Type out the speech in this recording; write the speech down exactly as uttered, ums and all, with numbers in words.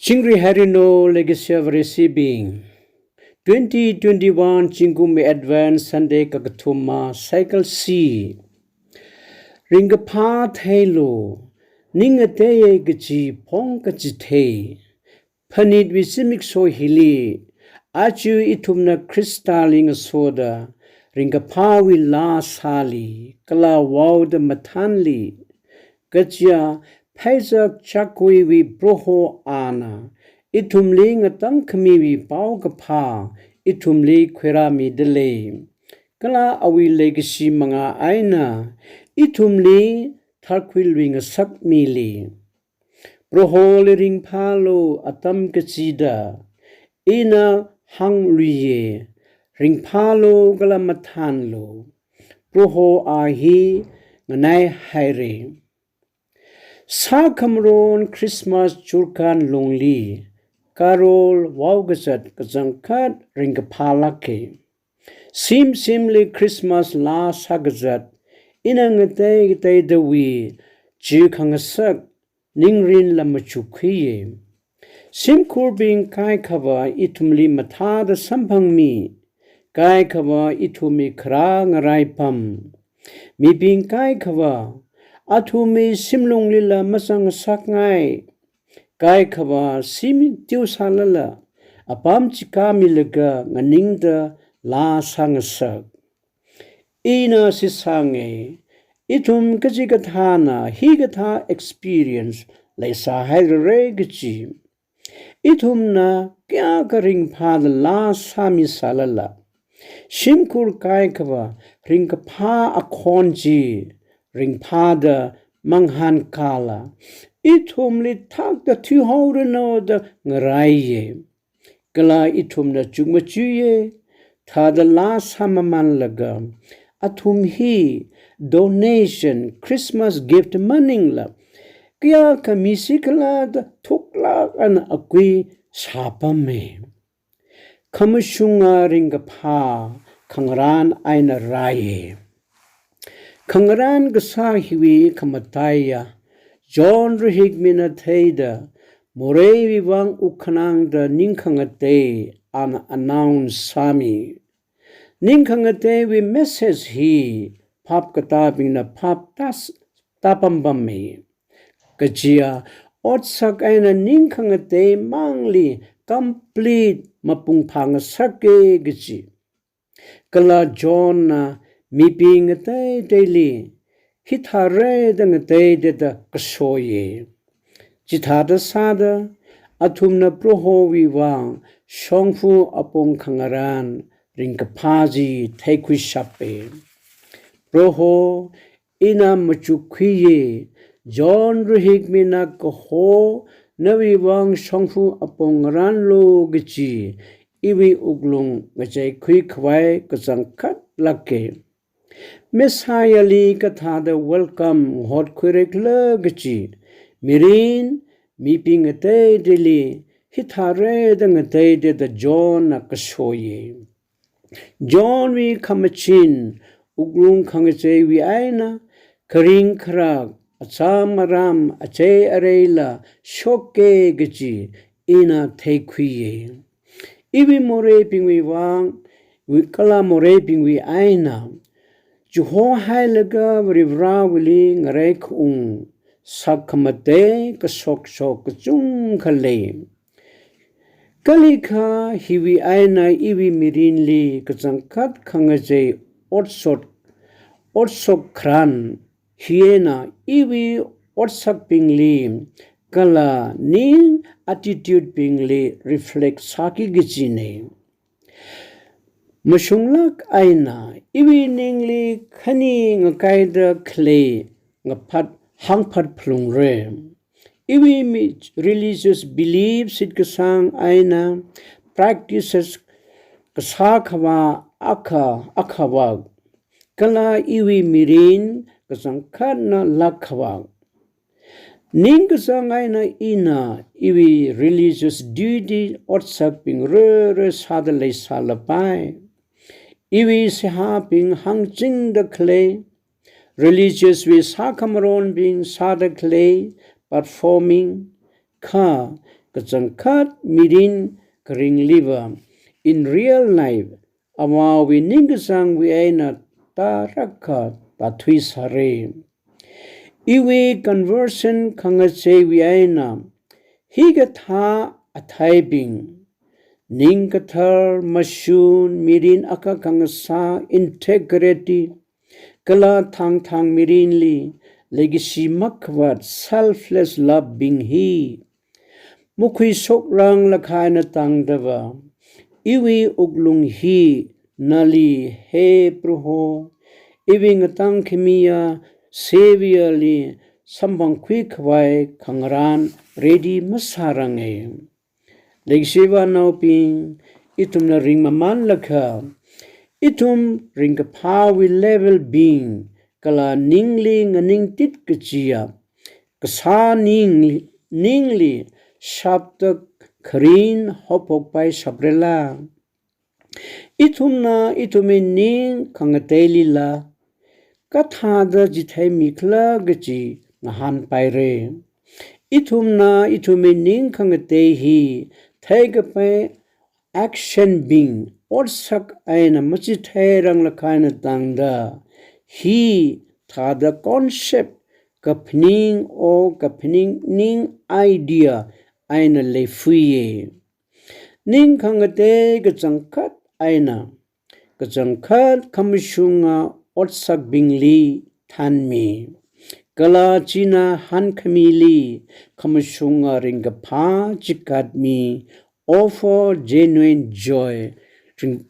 Chingri hairanu leikashiya Vareshibing. Twenty twenty-one zingkum Advent Sunday kakathuma cycle C. Ringkaphā theilu, ning ngateiya kaji phong kachithei. Phanitwui zimiksho hili, aja ithumna Khristali ngasoda, ringkaphāwui laa sāli, kala vaoda mathānli, kaja pheisak chakuiwui Proho ana, ithumli ngatangkhamiwui paokaphā, ithumli khuirāmida lei. Kala awui leikashi manga eina, ithumli tharkhuiluingasakmili. Proholi ringphālu atam kachida, ina hāngluiya, ringphālu kala mathānlu. Proho a hi nganaihaira. Sākhamaron Christmas churkhan lungli, carol vaokazat kachangkhat ringkaphālāka. Shimshimli Christmas laa sākazat, ina ngatei ngateidawui, chi khangasak, ningrinla machukkhuiya. Shimkhurbing kaikhava ithumli mathāda samphangmi, kaikhava ithumwui kharā ngaraipam. Mibing kaikhava, athumwui shimlunglila mazangngasakngai, kaikhava shim tiusālala, apam chikāmilaga nganingda laa sāngasak. Ina shitsanga, ithum kachikathāna hikathā experience leisāhairara kaji. Ithumna kayākha ringphāda laa sāmisālala, shimkhur kaikhava ringkaphā akhon chi ringphāda mangahānkāla, ithumli thakta thuihaoranu da ngaraiya. Kala ithumna chukmachuiya, thāda laa sāmamanlaga, athum hi donation, Christmas gift maningla, kayākha misi khala da thuklāk eina akui sāpama. Khamashunga ringkaphā khangarān eina rāya. Khangarān kasā hiwui khamataiya, John rahikmina theida, moreiwui vang wukkhanangda ning khangatei ana announce sāmi. Ning khangateiwui message hi phap katābingna phap tas-, tāpampammi. Kajiya, otsak eina ning khangatei mangli complete mapung phāngasaka kaji. Kala Johnna mibing ngateiteili hithāra da ngateida da kasoya. Chithāda sāda, athumna Prohowui vang shongfa apong khangarān ringkaphā chi theikhuishapa. Proho, ina machukkhuiya, John rahikmina kaho, nawui vang shongfa apong ngarānlu kaji, iwui wuklung ngacheikhuikhavai kachangkhat lāka. Messiahli kathāda welcome hotkhuirakhala kaji, mirin, mibing ngateiteili hithāra da ngateida da Johnna kasoya. Johnwui khamachin, wuklung khangacheiwui eina, kharing kharak, acham aram, achei areila shoka kaji, ina theikhuiya. Iwui moreibingwui vang, wui kala moreibingwui eina, chihohailaga Varivarāwuili ngareikhaung, sakhamatei kashokshok kachungkha lei. Kalikha hiwui eina iwui mirinli kachangkhat khangachei otsot, otshok kharān, hieina iwui otsakbingli, kala ning attitude bingli reflect sāki kajina. Mashunglāk eina, iwui ningli khani ngakaida khalei ngaphat hāngphat phalungra. Iwui mi religious belief shitkasang eina practices kasā khavā akha, akhavā, kala iwui mirin kachangkhatna lākhavā. Ningkachāng eina ina iwui religious duty otsakbing rere sāda leisālapai. Iwui seihābing hāngchingda khalei, religious wui sākhamaronbing sāda khalei, performing, kha, kachangkhat mirin kharingliva, in real life, Avāwui ningkachāngwui eina tarākha tāthuisāra. Iwui conversion khangacheiwui eina, hikathā atheibing, ning kathar, mashun, mirin akha khangasā, integrity, kala thangthang mirinli, leikashi makhavāt, selfless love bing hi makhuishokrang lakhaina tangdava, iwui wuklung hi nali, he Proho, iwui ngatangkhamiya Saviour li samphangkhui khavai khangarān ready masāranga. Leikashiva naobing, ithumna ringmamānlakha, ithum ringkaphāwui level bing, kala ningli nganingtit kachiya, kasā ningli, ningli shaptak kharin haophokpai shaprala. Ithumna ithumwui ning khangateilila kathāda chitheimikhala kachi ngahānpaira. Ithumna ithumwui ning khangatei hi theikapai action bing, otsak eina machitheirang lakhaina tangda, hithāda concept kaphaning o kaphaning ning idea eina leifui. Ning khangatei kachangkhat eina, kachangkhat khamashunga otsakbingli thanmi. Kala china hankhamili khamashunga ringkaphā chikatmi, offer genuine joy, ring-,